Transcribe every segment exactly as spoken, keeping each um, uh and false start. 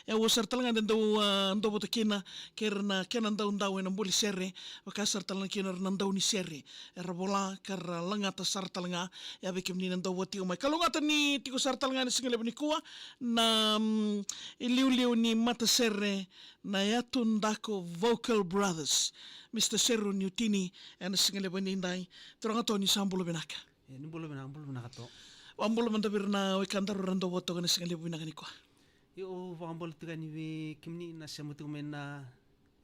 E au sara tale ga da dau, a, dau vata kina kei ira na kena daudau ena boli sere, vaka sara tale ga kina ira na dau ni sere era vola ka ra lagata sara tale ga. Ia vei kemuni na dau vata tiko mai, kalougata ni tiko sara tale ga ena siga levu nikua na, mm, iliuliu ni matasere na Yatu Daku Vocal Brothers, Mister Seru Niutini, ena siga levu edaidai. Turaga To, ni sa bula vinaka. E, ni bula vinaka, bula vinaka To. Vakabula mada vei ira na wekadaru era dau vata toka ena siga levu vinaka nikua. Io, au vakabula tiko yani vei kemuni na sema tiko mai na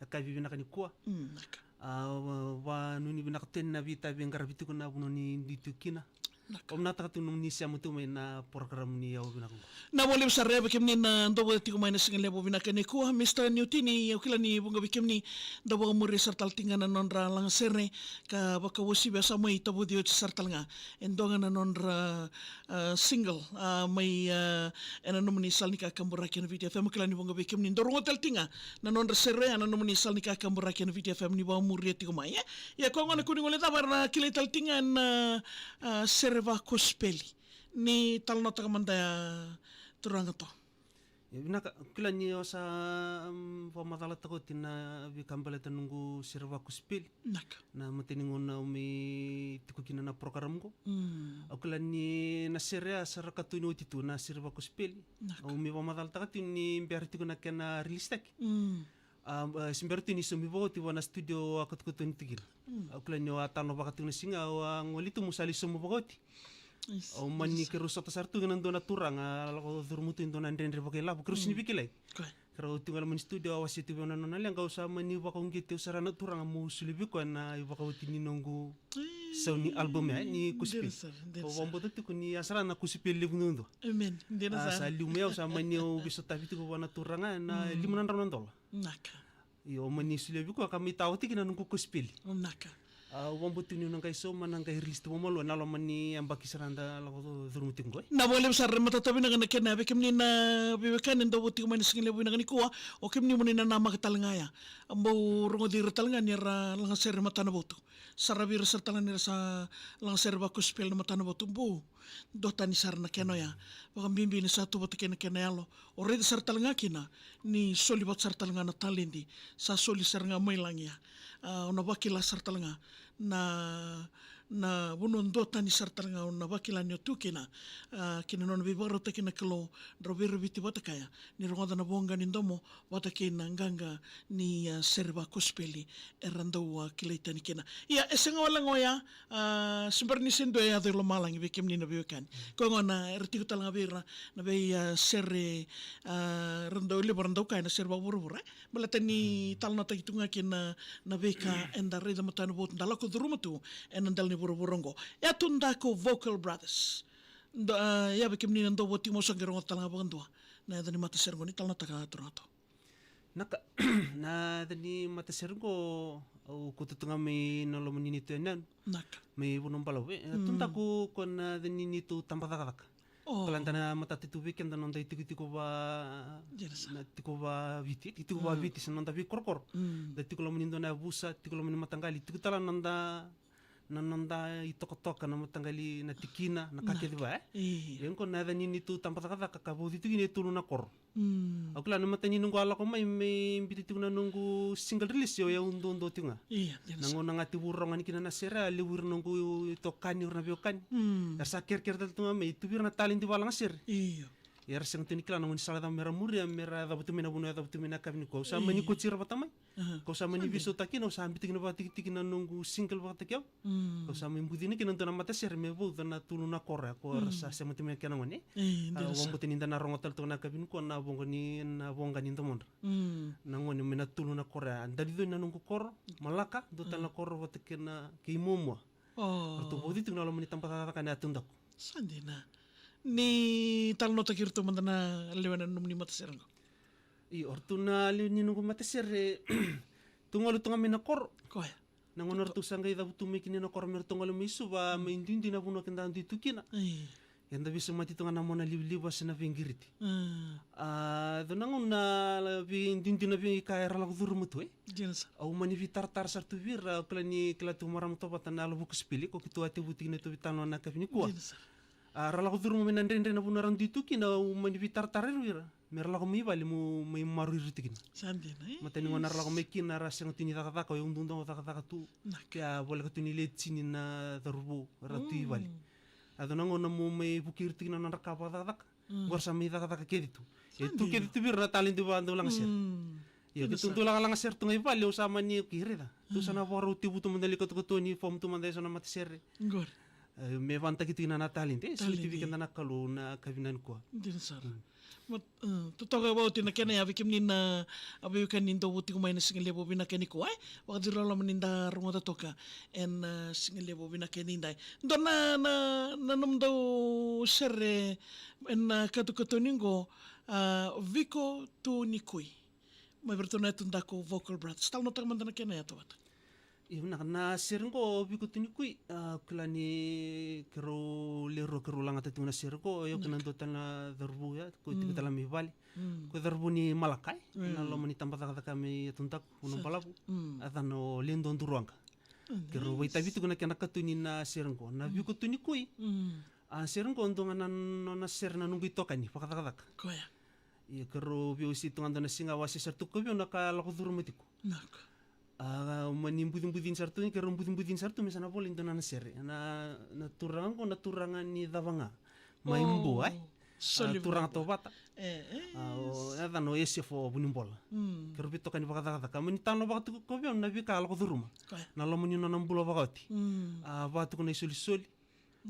yakavi vinaka nikua. Mm, naka. A, va, vanuinui vinaka tu yani na veitavi e qaravi tiko na vanua ni dui tiko kina. Naka. Au vinakataka tiko nomuni sema tiko mai na program ni Au Vinaka oqo. Na vakalevu sara vei kemuni na dau vata tiko mai na siga levu vinaka nikua, Mister Niutini, au kila ni vuqa vei kemuni dau vakamuria sara tale tiko ga na nodra lagasere ka vakauasivi, a sa mai tavoci oti sara tale ga e dua ga na nodra, a, single, a, mai, a, ena nomuni sala ni kakaburaki ena Viti F M. Au kila ni vuqa vei kemuni dau rogoca tale tiko ga na nodra sere ena nomuni sala ni kakaburaki ena Viti F M, ni vakamuria tiko mai, e. Ia koya gona kua ni guilecava, era na kilai tale tiko ga ena, a, sere vakosipeli. Ni talanoataka mada ya, turaga To. E, vinaka, kila ni au sa, mm, vakamacalataka oti na veika baleta noqu sere vakosipeli. Naka. Na imatai ni gauna au mai tiko kina na program qo. Mm. Au kila ni na sere ya sa ra katoni oti tu na sere vakosipeli. Naka. Au mai vakamacalataka tu ni bera tiko na kena release taki. Mm. A, a, se bera tu ni saumi vakaoti vua na studio au a katokatoni tiko kina. Mm. Au kila ni au a talanoataka tiko na siga au a gole tu meu sa lai sauma vakaoti. Yes. Au mani, yes, keirau sota sara tu kei na dua na turaga, a lako curuma tu e dua na dredre vakailavo, keirau sega ni, mm, veikilai. Koya. Keirau tiko ga e loma ni studio, au wasea tu vei au na nona leqa, au sa mani vakauqeti au sara na turaga meu solia vei koya na ivakaoti ni noqu, eh, sau ni album ya, ni kosipeli. Dina sara, dina sara. Au vakabauta tiko ni ya sara na kosipeli levu duadua. Amen. Dina sara. A, sa liu mai au sa mani au veisotavi tiko vua na turaga na, mm, lima na drau na dola. Naka. Io, mani solia vei koya ka mai tawa tiko na noqu kosipeli. Naka. A, au vakabauta ni au na qai sauma, na qai release tu vakamalua ena loma ni yabaki sara eda lako curuma tiko qo. Na vakalevu sara, e matata vinaka na kena, vei kemuni na veiwekani dau vata tiko mai na siga levu vinaka nikua, o kemuni mo ni nanamaka tale ga ya. A, bau rogoci ira tale ga ni ra lagasere matanavotu. Saravi ira sara tale ga ni ra sa lagasere vakosipeli na matanavotu, bau duatani sara na kena oya. Vakabibi ni sa tu vata kei na kena yalo. O raica sara tale ga kina ni soli vata sara tale ga na taledi sa soli sara ga mai lagi ya. A, o na vakila sara tale ga na, na vanua duatani sara tale ga o na vakila ni o tu kina. A, kei na nona veivakarautaki na Kalou, drau veiraviti vata kaya ni rogoca na voqa ni domo vata kei na qaqa ni, a, sere vakosipeli era dau, a, kilai tani kina. Ia, e sega wale ga oya, a, se bera ni se dua e yaco i lomalagi vei kemuni na veiwekani. Koya gona era tiko tale ga vei ira na vei, a, sere, a, era dau levu era dau kaya na sere vakavuravura, e. Baleta ni talanoataki tu ga kina na veika eda raica matanavotu, da lako curuma tu ena dela ni vuravura oqo. E a tu Daku Vocal Brothers. Da, a, ia vei kemuni na dau vata tiko mai, au sa qai rogoca tale ga vakadua na yaca ni matasere qo, ni talanoataka, turaga To. Naka, na yaca ni matasere qo, au kauta tu ga mai na loma ni neitou yanuyanu. Naka. Mai Vanuabalavu, e, mm, Tu Daku, koya na yaca ni neitou tabacakacaka. O. Kila da na matata tu vei keda na noda itikotiko va, dina sara, na tiko vaviti, tiko, mm, vaviti, se na noda veikorokoro. Mm. Da tiko loma ni dua na yavusa, tiko loma ni mataqali, tiko tale na noda, na noda itokatoka, na mataqali, na tikina, na ka, naka, kece va, e? Io. Ia qo na yaca ni neitou tabacakacaka ka vauci tiko kina e tolu na koro. Mm. Au kila na imatai ni noqu a lako mai me biuta tiko na noqu single release, o yau duadua tiko ga. Io, dina sara. Na gauna ga tiko au rogo yani kina na sere, a levu ira noqu itokani, ira na veiwekani. Mm. Era sa kerekere tale tu ga mai, tu vei ira na taledi vakalagasere. Io. Ia era sega tu ni kila na gaunisala cava me ra muria, me ra cavuta mai na vanua e cavuta mai na yakavi nikua. Au sa mani, io, kauti ira vata mai. Aha. Kau sa mani, sa dina, veisautaka kina, au sa biuta kina vakatikitiki na noqu single vakataki au. Mm. Kau sa mai bucina kina dua na matasere me vauca na tolu na koro ya ko ra, mm, sa sema tu mai na kena gone. E, dina sara. Au vakabauta ni da na rogo tale toka na yakavi nikua na voqa ni, na voqa ni domodra. Mm. Na gone mai na tolu na koro ya. Daliconi na noqu koro, Malaka, dua tale na, mm, koro vata kei na kei Muamua. O. Ratou vauci tiko na loma ni tabacakacaka na Yatu Daku. Sa dina. Ni talanoataki iratou mada na lewe na nomuni matasere qo. Io, o ratou na lewe ni noqu matasere, tou gole tu ga mai na koro. Koya. Na gauna ratou sa qai cavutu mai kina na koro me ratou gole mai Suva, mm, mai duidui na vanua keda dui tu kina. Io. Eda veisemati tu ga na mona livaliva se na veiqiriti. Mm. A, dua na gauna veiduidui na veika era lako curuma tu, e? Dina sara. Au mani veitaratara sara tu vei ira, au kila ni kila tu marama tovata na yalo vakosipeli, ko keitou a tevuti kina tu veitalanoa na yakavi nikua. Dina sara. A, ra lako curuma mai na dredre na vanua ra dui tu kina, au mani veitaratara vei ira. me ra lako mai vale mo mai maroroi iratou kina. Sa dina, e? Matai ni gauna ra lako mai kina ra sega tu ni cakacaka, o yau duadua au cakacaka tu. Naka. Ke a voleka tu ni le tini na cauravou era tu i vale. Mm. A yaco na gauna mo mai vukei iratou kina na nodra ka vakacakacaka. Mm. Qo ra sa mai cakacaka kece tu. Sa dina. E tu kece tu vei ira na taledi vakadaulaga sere. Mm. Io, keitou dau lagalaga sere tu ga i vale, au sa mani, okay, raica. Tou sa na vakarau tevutu mada, lai katokatoni, form tu mada eso na matasere. Qori. E, me vanataki tu kina na taledi, e, soli tu vei keda na Kalou na yakavi nikua. Dina sara. Mm. Ma, e, totoka vakaoti na kena ya vei kemuni na, a, veiwekani dau vo tiko mai ena siga levu vinaka nikua, e. Vakacegu loma ni da rogoca toka ena, e, siga levu vinaka edaidai. Dua na, na, na nomudou sere ena, e, katokatoni qo, a, Viko Tu Ni Kui. Mai vei iratou na Yatu Daku Vocal Brothers. Talanoataka mada na kena ya, Tovata. Io, vinaka, na sere qo Viko Tu Ni Kui, a, kila ni keirau lewe rua keirau lagata tiko na sere qo, o yau kei na dua tale na cauravou ya, ko tiko tale mai vale. Mm. Ko cauravou ni Malakai, na loma ni tabacakacaka mai Yatu Daku, Vanuabalavu. Mm. A yacana o Ledua Duruaqa. Keirau vakaitavi tiko na kena katuni na sere qo. Na Viko Tu Ni Kui. Mm. A, sere qo dua ga na nona sere na noqu itokani vakacakacaka. Koya. Ia, keirau veiwasei tu ga dua na siga, au a se sere tu, ko vei au na ka lako curuma tiko. Naka. A, mani bucibuci ni sere tu, keirau bucibuci ni sere tu me sa na volai dua na sere. Na, na turaga qo na turaga ni Cavaga. Mai Bua, e? A, turaga Tovata. E, e. A, o, e yacana o Esefo Vunibola. Mm. Keirau veitokani vakacakacaka. Mani talanoa vaka tu ko vei au na veika a lako curuma. Koya. Na loma ni nona bula vakaoti. Mm. A, vaka tiko na isolisoli.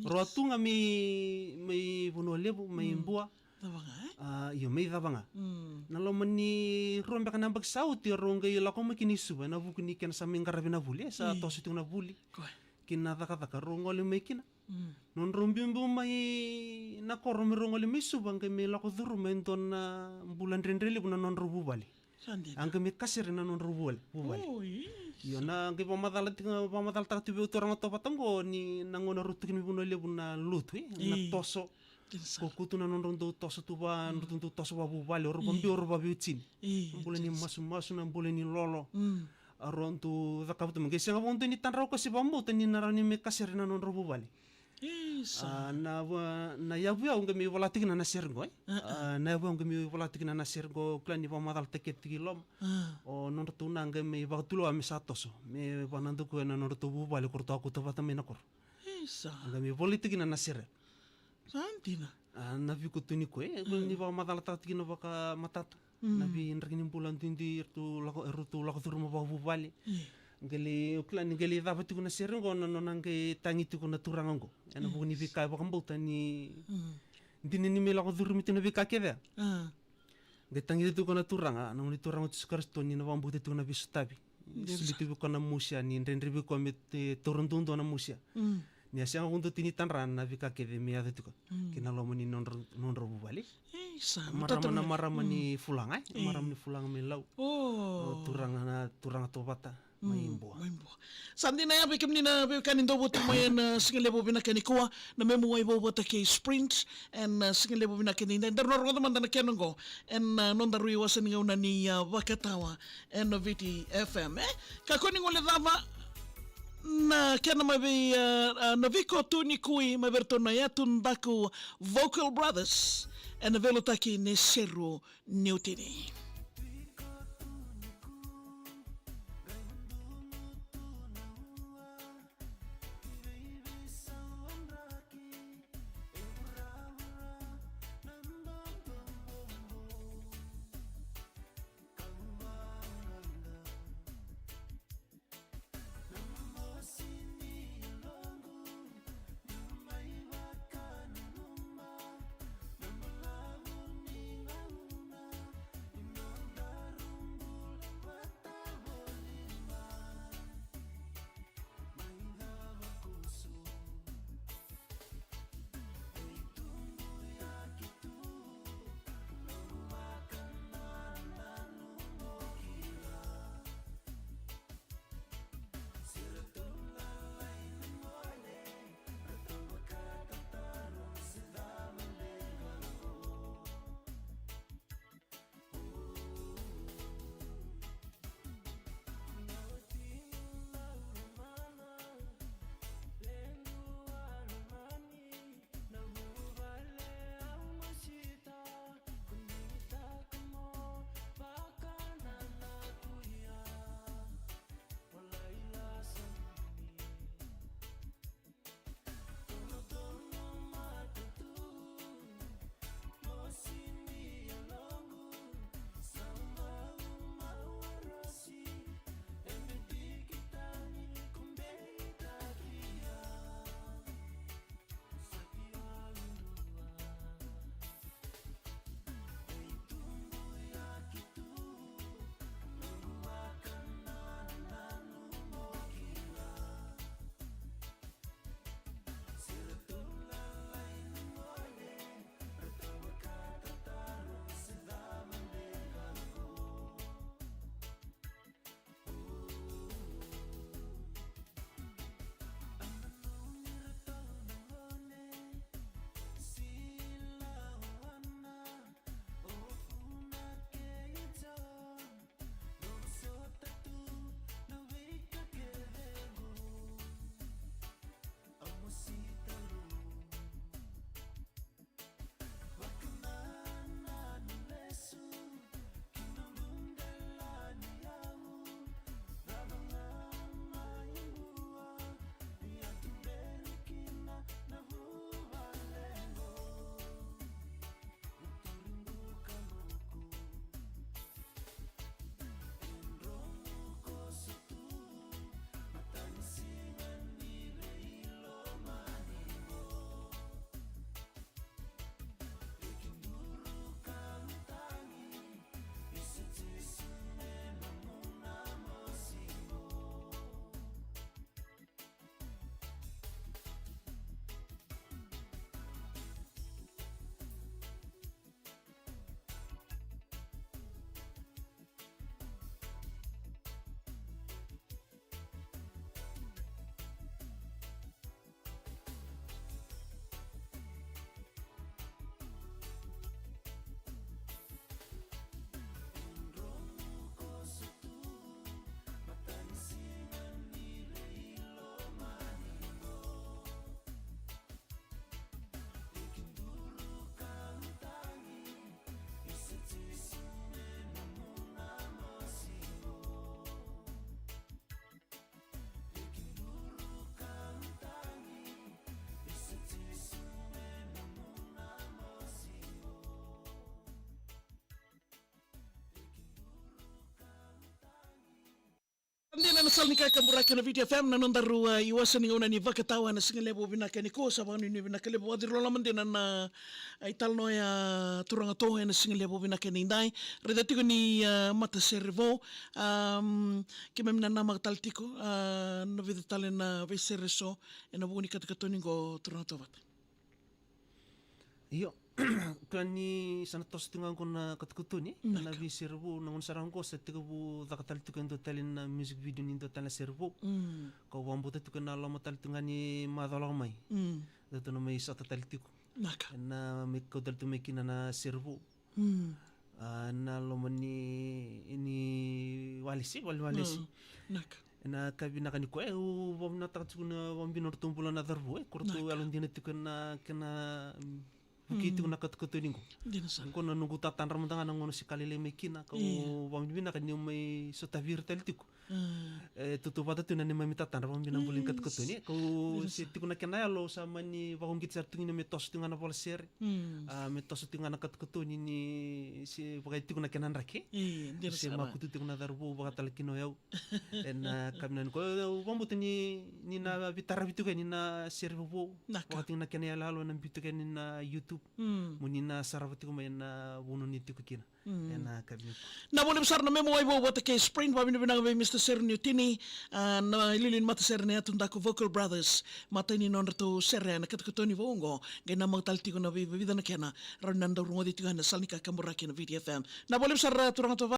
Rau a tu ga mai, mai Vanua Levu, mai Bua. Cavaga, e? A, io, mai Cavaga. Mm. Na loma ni rua beka na yabaki sa oti, rau qai lako mai kina i Suva, ena vuku ni kena sa mai qaravi na vuli, e, sa toso tiko na vuli. Koya. Kei na cakacaka, rau gole mai kina. Mm. Nodrau biubiu mai na koro me rau gole mai Suva, qai mai lako curuma e dua na bula dredre levu na nodrau vuvale. Sa dina. A qai mai kasere na nodrau vuvale, vuvale. Oi. Io, na qai vakamacala tiko, vakamacalataka tu vei au turaga Tovata qo ni na gauna rau tu kina mai Vanua Levu na lotu, e, na toso. Dina sara. Ko kutu na nodrau dau toso tu va, nodrau dau toso vakavuvale, o rau vabiu, o rau vaveiwatini. Io, dina sara. Bula ni masumasu, na bula ni lolo. Mm. A rau dau cakava tu, me qai sega vakadua ni tadrau ka se vakabauta ni na rawa ni mai kasere na nodrau vuvale. Isa. A, na va-, na yavu ya au qai mai vola tiko kina na sere qo, e? A, a. A, na yavu ya au qai mai vola tiko kina na sere qo, kila ni vakamacalataki kece tiko i loma. A. O nodratou na qai mai vakatulewa me sa toso, me vakanadakuya na nodratou vuvale ko ratou a kauta vata mai na koro. Isa. A qai mai volai tiko kina na sere. Sa dina. A, na Viko Tu Ni Kui, e, kila ni vakamacalataka tiko kina vakamatata. Mm. Na veidraki ni bula duidui eratou lako, eratou lako curuma vakavuvale. Io. Qai lai, o kila ni qai lai cava tiko na sere qo, na nona qai tagi tiko na turaga qo. Ena vuku ni veika e vakabauta ni dina ni mai lako curumi tiko na veika kece. A. Qai tagi tiko na turaga, na Gone Turaga o Jisu Karisito ni na vakabauta tiko na veisotavi. Dina. Soli tu vei koya na mosia, ni dredre vei koya me taura duadua na mosia. Mm. Ni a sega vakadua tu ni tadra na veika kece me yaco tiko. Mm. Kei na loma ni nodra, nodra vuvale. Isa, marama, matata na me- marama ni Fulaga, e? E. Marama ni Fulaga mai Lau. O. O turaga na, turaga Tovata mai Bua. Mai Bua. Sa dina ya vei kemuni na veiwekani dou vo tiko mai ena, e, siga levu vinaka nikua, na memu waivo vata kei Sprint, ena, e, siga levu vinaka nikua. Daru na rogoca mada na kena qo ena, e, nodaru iwase ni gauna ni, a, vakatawa ena Viti F M, e? Kakua ni guilecava na kena mai vei, e, e, na Viko Tu Ni Kui mai vei iratou na Yatu Daku Vocal Brothers ena veiliutaki nei Seru Niutini. Sala ni kakaburaki na Viti F M, na nodaru, ah, iwasa ni gauna ni vakatawa ena sigalevu vinaka nikua. Sa vakanuinui vinaka levu, vakaciriloloma dina na, ah, italanoa ya turaga tu ena sigalevu vinaka edaidai. Raica tiko ni, ah, matasere vou, am, keimami nanamaka tale tiko, ah, na vica tale na veisere eso ena vuku ni katakata ni qo, turaga tu vata. Io, kila ni sa na toso tiko ga qo na katakata ni, na Naka. veisere vou, na gauna sara qo sa tekivu caka tale tiko e dua tale na music video ni dua tale na sere vou. Mm. Kau vakabauta tiko ena loma tale tiko ga ni macawa lako mai. Mm. Dua tu na mai sota tale tiko. Naka. Ena mai kau tale tiko mai kina na sere vou. Mm. Ah, na loma ni, ni walesi, wale, walesi. Mm. Naka. Ena ka vinaka ni koya, au vakavinavinakataka tiko na vakabibitaka nodratou bula na cauravou, e, ko ratou Naka. yalodina tiko ena kena, mm, vukei Mm. tiko na katakata ni qo. Dina sara. Qo na noqu tatadra mada ga na gauna se ka lailai mai kina, kau Io. vakavinavinaka niu mai sotavi ira tale tiko. Mm. E, tautauvata tu na neimami tatadra, vakabibitaka na bula ni Mm. katakata ni. Kau Dina se sara. tiko na kena yalo, sa mani vakauqeti sara tu ga ni me toso tiko ga na vola sere. Mm. Ah, me toso tiko ga na katakata ni, ni se vaka tiko na kena draki. Io, dina Se sara. makutu tiko na cauravou, vakatale kina o yau. Ena ka vinaka ni koya, au vakabauta ni, ni na veitaravi tiko yani na sere vou. Naka. Vaka tiko na kena iyaloyalo ena biu tiko yani na YouTube. Mm. Mo ni na sarava tiko mai ena vanua ni tiko kina. Mm. Ena ka vinaka ni koya. Na voli sara na memo wai vou vata kei Spring, vakavinavinaka vei Mister Sere Niutini, ah, na iliuliu ni matasere na Yatu Daku Vocal Brothers, matai ni nodratou sere ena katakata ni vou oqo, qai namaka tale tiko na vei, vica na kena, rawa ni na dau rogoci tiko ena sala ni kakaburaki na Viti F M. Na voli sara turaga tu vata.